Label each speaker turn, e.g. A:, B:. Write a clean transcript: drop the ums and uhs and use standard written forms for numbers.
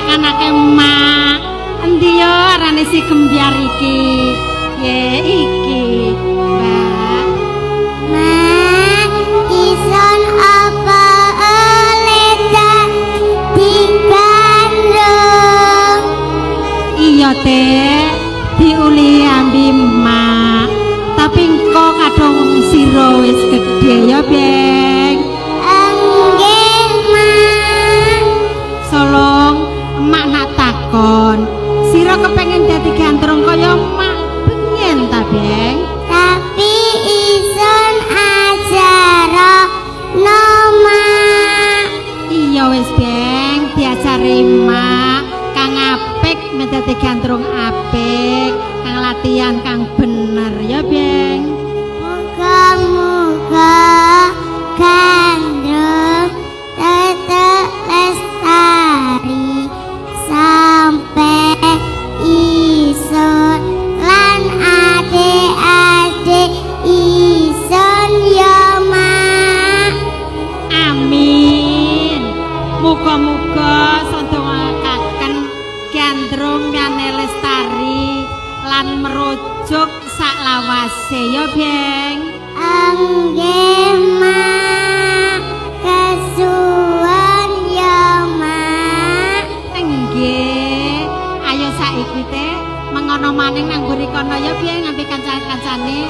A: Anak-anake emak. Endi yo arane si gembyar iki? Ye iki, Mbak.
B: Ma, ison apa oleh dadi gandrung?
A: Iya, Dek. Diuli ambi emak. Tapi engko kadung sira wis gedhe ya, Beng.
B: Enggih, Ma.
A: Solong, emak nak takon. Sira kepengen dadi gandrung kaya emak, pengen ta, Beng?
B: Tapi ison ajarono, Mak.
A: Iya wis, Beng, diajari emak kang apik men dadi gandrung apik, kang latihan kang bener ya, Beng.
B: Muga-muga gandrung tetep lestari sampai ison lan adik-adik ison ya, Mak.
A: Amin. Muga-muga sondongakaken gandrung yane lestari lan merujuk saklawase ya, Beng.
B: Enggih, Mak. Kesuwun ya, Mak.
A: Enggih. Ayo saiki teh mengono maning nang mburi kono ya, Beng, ngambil kancan-kancane.